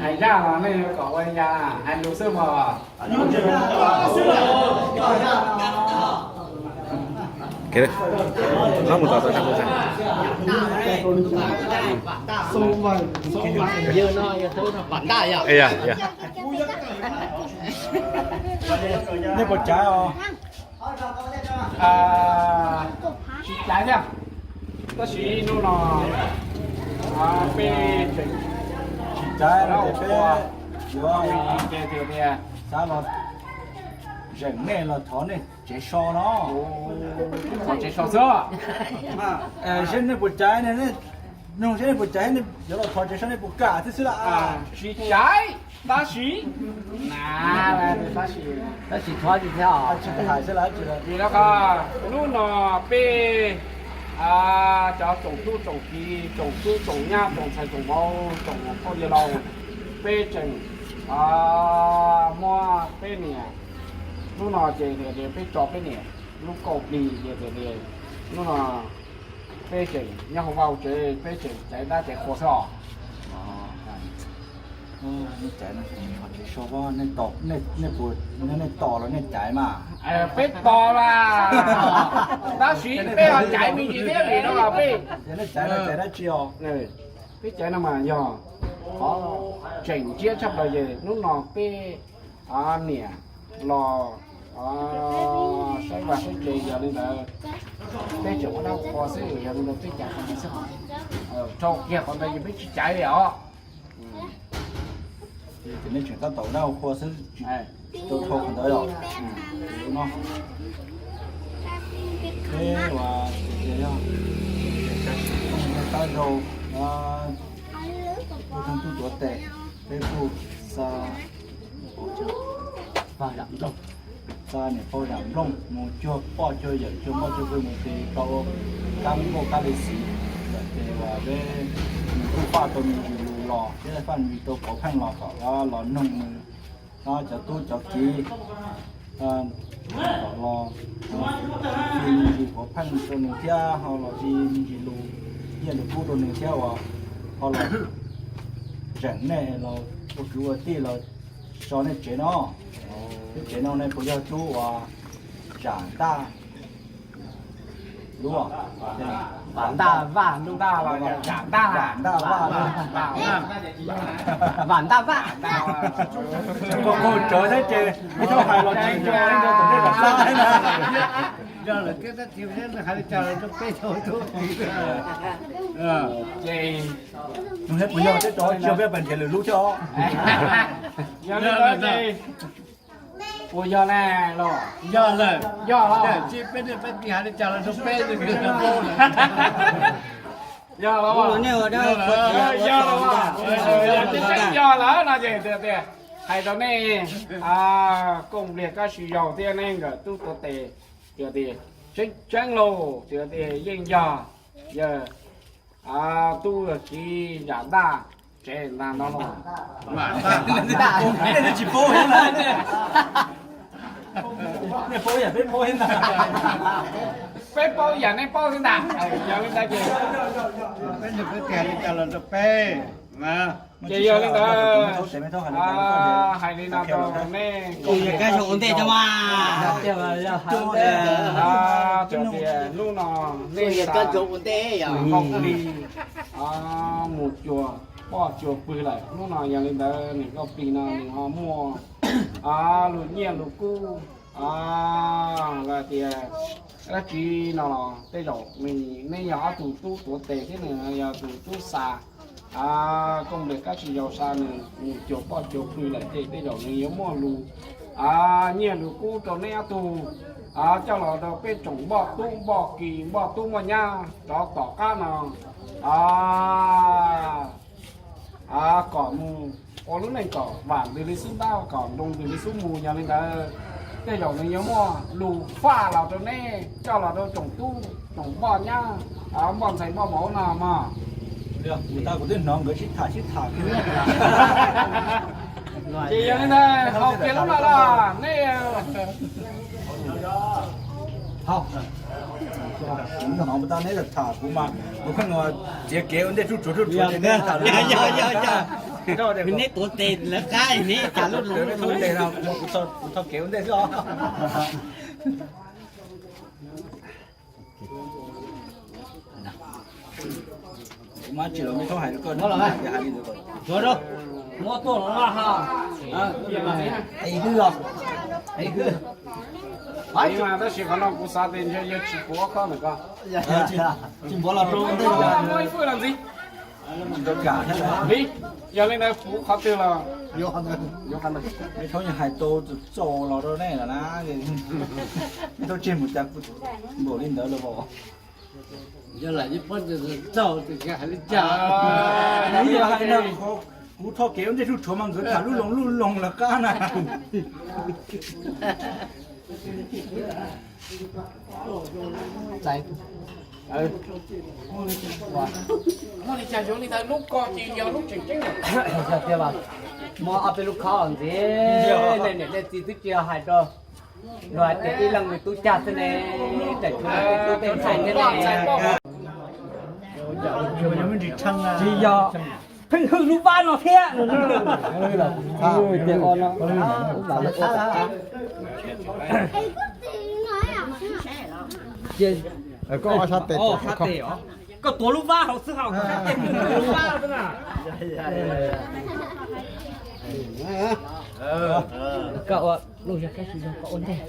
Hais zaj los nej yuav kom ua li cas, hais lus xwb mog. Mus tom tau. Nej puas caiv os? Tsis caiv thiab, tab sis hnub no peb tseem tsis caiv no ces peb yuav xav los zeem nej los thov nej tsev so no. Thov tsev so xwb. Seb nej puas caiv, nug seb nej puas caiv, yuav los thov tsev so nej puas kam thiab xwb las. Tsis caiv, tab sis, tab sis, tab sis thov tsis thiab os. Vim rau qhov hnub no peb cov tsoom tub tsoom kiv, tsoom tub tsoom nyab, tsoom ntxhais tsoom vauv, tsoom phooj ywg laus, peb tseem muab peb niam, hnub no ces tias peb tso peb niam lub kauj plig ces tias hnub no peb tseem nyob hauv vaj hauv tsev, peb tseem caiv dab caiv qhua xwb os. Nej caiv no, nej tos los nej caiv mas. Peb tos mas, tab sis peb ho caiv me ntsis thiab vim no los peb, nej caiv no caiv dab tsi os? Peb caiv no mas yog qhov tseem ntsiab tshaj plaws ces hnub no peb niam los saib vaj saib tsev, yog li ntawd peb tseem ua dab qhua xwb, yog li ntawd peb caiv qhov ntawd xwb. Dhau kiag qhov ntawd ces peb tsis caiv li os. Ces nej tseem tab tom ua dab ua qhua xwb, tsis tau dhau qhov ntawd os. Peb uas tias yog tab zaug ua thoob tub tuav tes, peb kuj xa xa niam pog Zam Nplooj mus cuag poj cuag yawm cuag npoj cuag pw mus ti rau kab nkauj kab li xiv, ces uas peb mus kuj faj tau me ntsis lus los thiab faj me ntsis tau kauv pheej los kom los noog nws cov tub cov kiv kom los fi me ntsis kauv pheej rau nws thiab ho los fi me ntsis lus nyiaj lus kub rau nws thiab uas ho los zeem nej los ua kwv ua tij los so nej tsev no. Lub tsev no ne puas yog tub uas Zam Ntaj lub? Vam Ntaj Vaj, Ntaj los Zam Ntaj, Vam Ntaj Vaj, Vam Ntaj Vaj. Qaug qaug tsawv thiab ces ib tug hais los tsis nco ib tug tom ntej tom qab na. Ces nug thiab puas yog teb tso tsis yog peb pais nrhiav lwm lub thiab os. Yog li ntawd ces puas yog na los? Yog lawm, yog los. Peb peb tij hais li cas los rau peb. Yog los, yog los, yog lawm no ces tias hais rau nej Kooj Npliag Kab Sis Yaus thiab nej nkawm tub tuav tes, tias tseeb tseeb lauj, tias yeej yog yawg tub kiv Zam Ntaj tsev ntag no los. Nej tsis paub, nej paub yam peb paub thiab ntag. Peb paub yam nej paub thiab ntag. Yog li ntawd ces, peb nug peb tiag li cas los rau peb. Ces yog li ntawd hais li no rau nej, kab ua ntej cov mas, tias hnub no nej ua ntej mus cuag poj cuag pw lawm, hnub no yog li ntawd nws nkauj plig no nws ho muaj lus nyiaj lus kub los tias dab tsi no los tej zaum nws, nej yog ob tug tub tuav tes thiab nws yog tus tub xa Kooj Npliag Kab Sis Yaus xa nws mus cuag poj cuag pw lawm ces tej zaum nws yuav muaj lus nyiaj lus kub rau nej ob tug coj los rau peb tsoom npoj tub npoj kiv npoj tub npoj nyab rov tom qab no kom mus ua lub neej kom vam ntws li xub ntab kom nroo ntws li xub mus. Yog li ntawd tej zaum nws yuav muaj lus faj los rau nej coj los rau tsoom tub tsoom npoj nyab npoj ntxhais npoj vauv no mog. Kuv twb hnov nkawd sib tham sib tham kiag. Ces yog li ntawd haus kiag lub no los nej Kuv hnov tas neb tham kuv mas kuv pheej txiav kev ua ntej tsuj tsuav tsuj tsuav ces neb tham lus. Neb tuav tes lawv qab neb cas lub lub tes no, kuv thau kev ua ntej xwb os. Kuv mam tsis los me thaub hais rau koj, muab tuaj los no ha. Es hwj os, es hwj. Tab sis qhov no kuv xav tias ntshe yog tsis puv ob khob ntawm ko. Tsis puv los rau ntej. Li, yog li ntawd puv qhov twg los yuav qhov ntawd. Me thaub yeej hais tau txaus los rau nej lawm na. Me thaub tseg mus cas npaum li ntawd los. Yog lam yeej paub txaus hais li cas. Yog hais no, kuv thau kev ua ntej zuj tshuav mas nkawd tham lub loog lub loog lawv qab na. Muaj li cas zoo li ntawd, lub ko ces yog lub tseem ceeb. Yog tiag mas muaj ob peb lub khob ntxiv, nej niam nej txiv twb tsis hais rau, luag hais tias ib leeg nws tub cag xwb ne, tseem tshuav peb tub tej ntxhais thiab ne. Tsis yog, pheej hwj lub vab no thiab. Koj tuav lub vab hauv xwb, hauv sab tes lub vab na. Koj ua lub zog kab si zog koj ua ntej.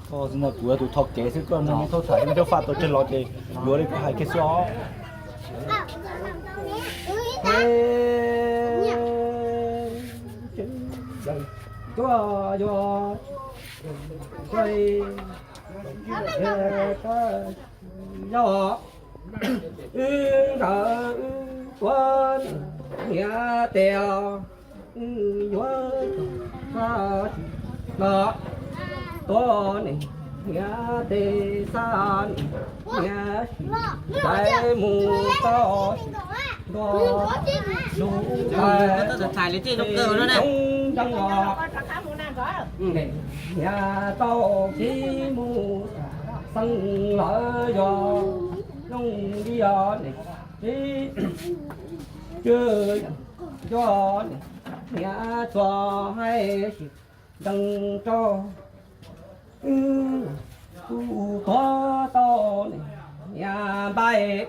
Koj xwb no kuv yog tus thau kev xwb, koj muaj me thaub tham me thaub faj tau tseg los ces yuav li koj hais kiag xwb os. Tuaj yog yog wb nkawd wb tuav niam tes os, wb yuav txog tsis los tuav niam tes xa niam sim ntxaiv mus tau ntua lub tais zoo zoo os. Niam tau kiv mus xeev lawv yog zoo li os, niam tsis cw yog niam txuas hais sim ntees rau wb, kuv tuav tau niam npaim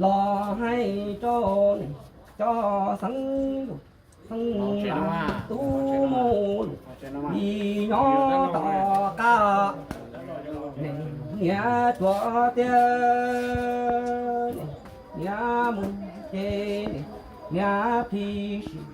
los hais rau niam cov xeev lus xeev lawv tub mus li nyob tom qab. Niam cuav tias niam mus ces niam phim sim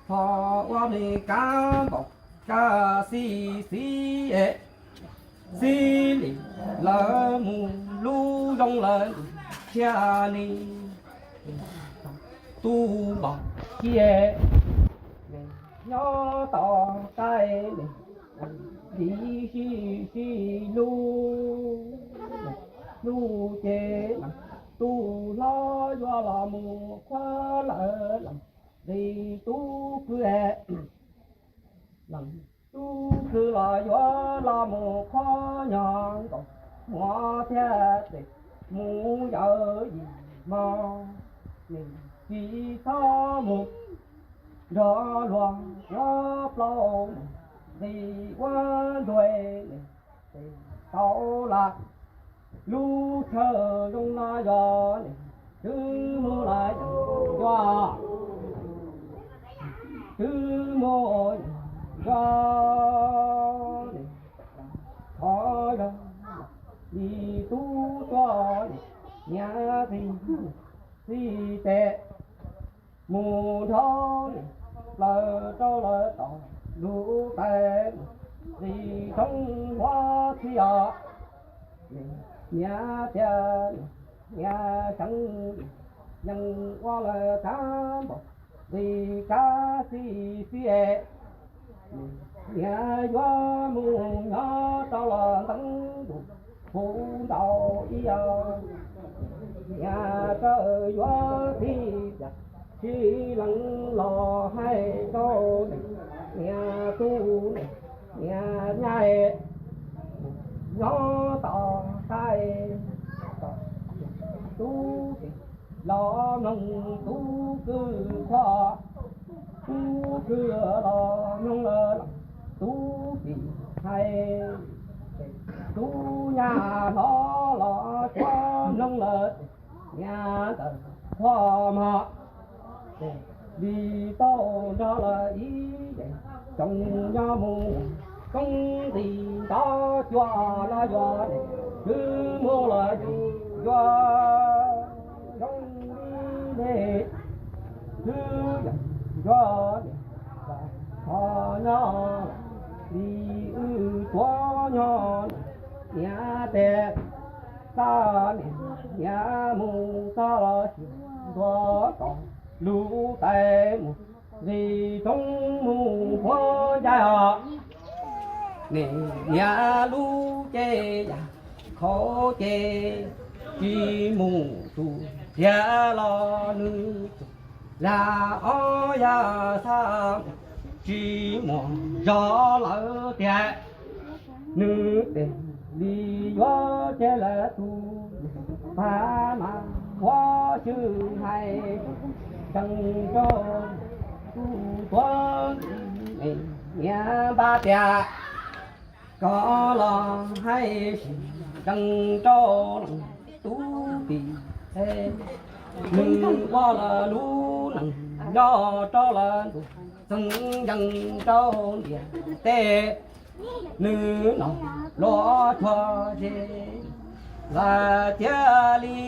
tho ua li kab npaum kab xib xib es xib li lawv mus lub zoo lawv thiaj li tu npaum cia nyob tom qab li sib sib hlub hlub ces tus hlob yuav los mus khuab lawm los li tub kwv los tub kwv los yuav los mus khuab nyog nkaus muab thiab tes mus yawm yim hmo. Nws tsis txhob mus nrog luag ua plaub mus nqis ua ntuag, nws tes tau lawm lub chaw zoo no yog nws twb mus lawm yog twb mus yog nws thov zog li tub tuaj niam txiv txij tes mus nrog plaws rau lawv tom lub tais nqis roob huab txhib os. Niam tias niam seev yeej ua lawm kab npaum li kab xib xib es. Niam yuav mus nyob rau los ntev ntuj puv ntaus ib yam. Niam txawm yuav tib yam sib lees los hais rau niam, niam tub niam, niam nyab nyob tom qab, tub los mloog tub kwv qhuab. Tub kwv los mloog lawm tub txib hais, tub nyab hnov los tsuav mloog lawm niam ntawm qhov mog. Li tau nrog lawv ib yam tsoom nyob mus, koob nqis nrov cuag los yog twb muaj los yus yuav zoo li ne, twb yog yuav niam qhov nyob li wb tuav nyob niam tes, xa niam niam mus txog los sis ntuav kom lub tais mus nqis roob mus huab ncaig os. Niam niam lub cev yam khaub ces tsis mus tus tiag los nws tus yam ob yam xa tsis muaj zog lawm tiag. Nws tes li yuav ces lawv tus pab mas ua xwm hais tsees rau tus tuav niam npaj tias koj los hais sim ntsees rau leej tub txib, nws ua lawv lub neej nyob rau lawv ntuj, txeeb yees rau ntiaj teb. Nws no luag tsuag ces lawv cia li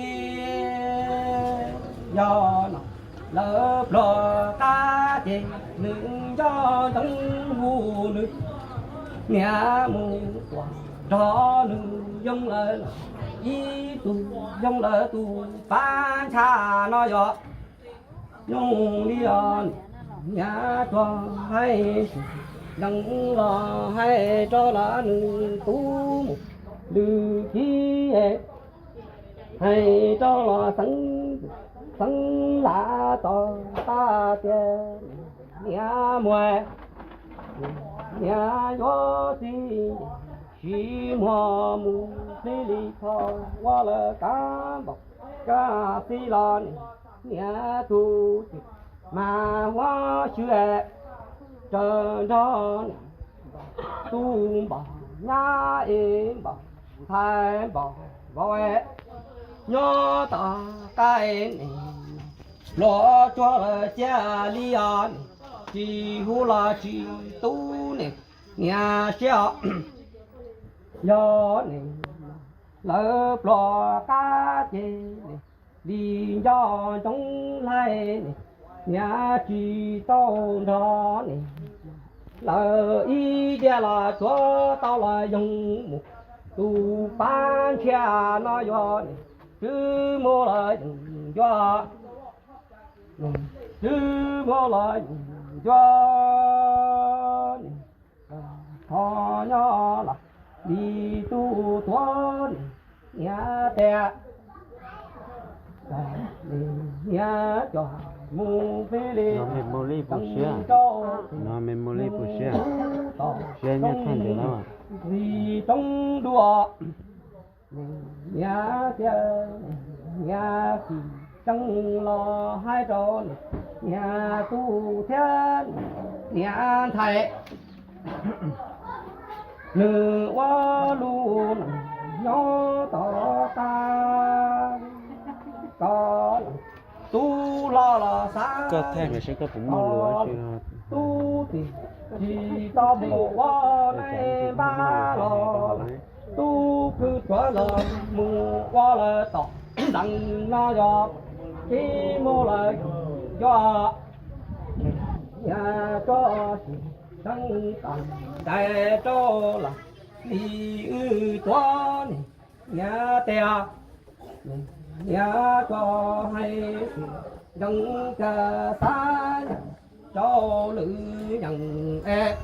yog no lawv pluag qab ces nws nco ntsoov hu nws niam mus tuaj nrog nws yoo lawv los ib tug yoo lawv tus pab ntshai no yog yooj li os. Niam tsuas hais sim ntsees los hais rau lawv nws tub mus lwm kib, hais rau los xeeb, xeeb lam tos tas tias niam muaj, niam yuav txij nce sis muag mus xij li tho ua lawv kab npaum kab xij los niam, niam tus txiv mas huab xyw raws nrog niam, tu npaum nyab es npaum ntxhais npaum vauv nyob tom qab es niam, luag tsuag lawv cia li os niam, tsis hu los tsis tub niam, niam siab os. Yog niam lawv pluag qab ces niam li nco ntsoov laij niam, niam tsis tau nrog niam lawv ib diav los tsuav tau los yoog mus. Tus pab ntshai no yog niam, twb muaj los yeej yuav, twb muaj los yeej yuav niam, qhov nyob los li tus tuav niam, niam tias niam coj mus pib li, rau no me mus li pus siab, siab nyob thaj ntawd na, li roob dua. Niam tias niam tsis tseeb los hais rau niam, niam tub thiab niam ntxhais, nws ua lub neej nyob tom qab, kom tub hlob los xav, tub txib tsis tau mus ua neej npab los, tub kwv tsuav los mus ua lawv tom ntxeev no yog tsis muaj lawv yuav, niam tso sim tseeb tas ntais rau los li wb tuav niam, niam tias niam tso hais sim ntseeb tas xav rau lwm yeej es,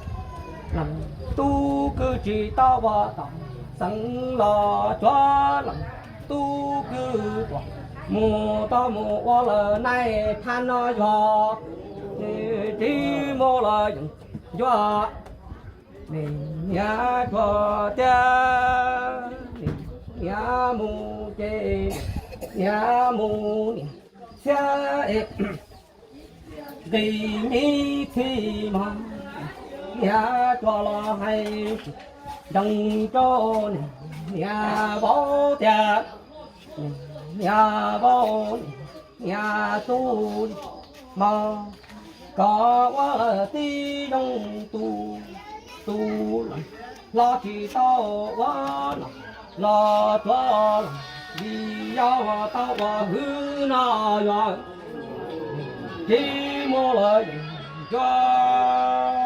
leej tub kwv tsis tau ua tom xeev los tsuav leej tub kwv tuaj mus tau mus ua lawv neej thab no yog tsis muaj lawv yeej yuav, niam tsuas tias niam mus ces niam mus niam xiab es Nqi me txhij mog, niam tsuas los hais ntseeg rau niam vauv tias, niam vauv niam tub mog, koj ua lawm tib zoo tu, tu los hlob tsis tau ua los, los tsuav los vim yog tau ua hwj no yog tsis muaj lawm. Ntsuag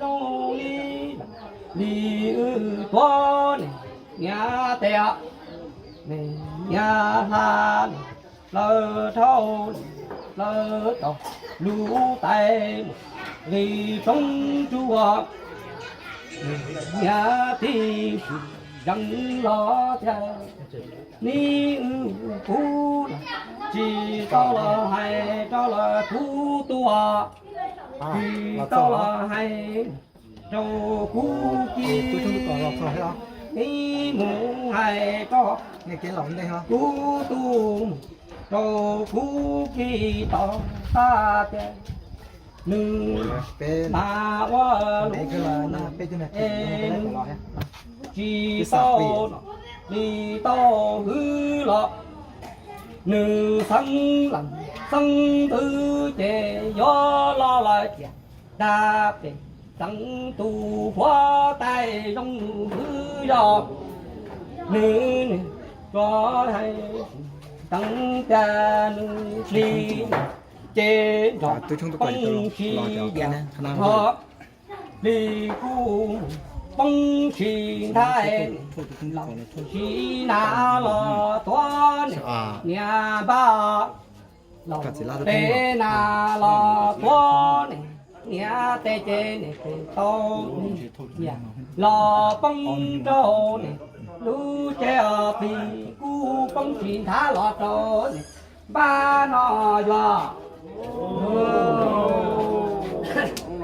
zoo li, li wb tuav niam tes, niam hla lawv dhau, lawv tau lub tais li roob tsuas, niam tij sim zees los tias, neb wb kuv tsis tau los hais rau lawv kuv tuaj, tsis tau los hais rau kuv ci, neb mus hais rau kuv tub, rau kuv ci tau tag tias nws mas ua lub es nws tsis tau li tau hwj los, nws xeeb lees xeeb ntxwv ces yuav los lawm tias, nta pem xeeb tus huab tais zoo hwj yog nws, nws tsuas hais xeeb tias nws hli ces nrog poob si yam ho hli kuj poob si nthaij, los si nas los tuav niam npaj, los pem nas los tuav niam tes ces niam tau niam los poob rau niam lub tsev os, plig kuj poob si nthav los rau niam npaj no yog.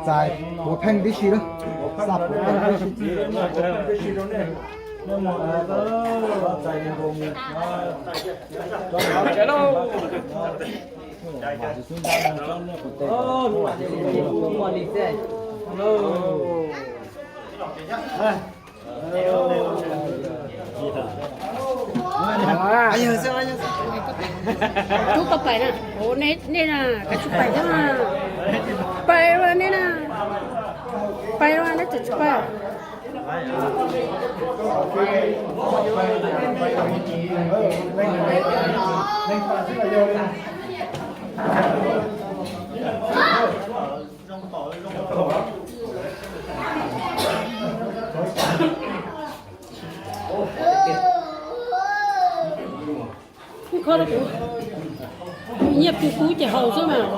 Txais puav pheej tib si lawm, xa puav pheej tib si. Tub koj pais na, nej na, koj tsis pais thiab na, pais ua nej na, pais ua nej tsis pais. Nyiaj pw kub ces haus xwb mas.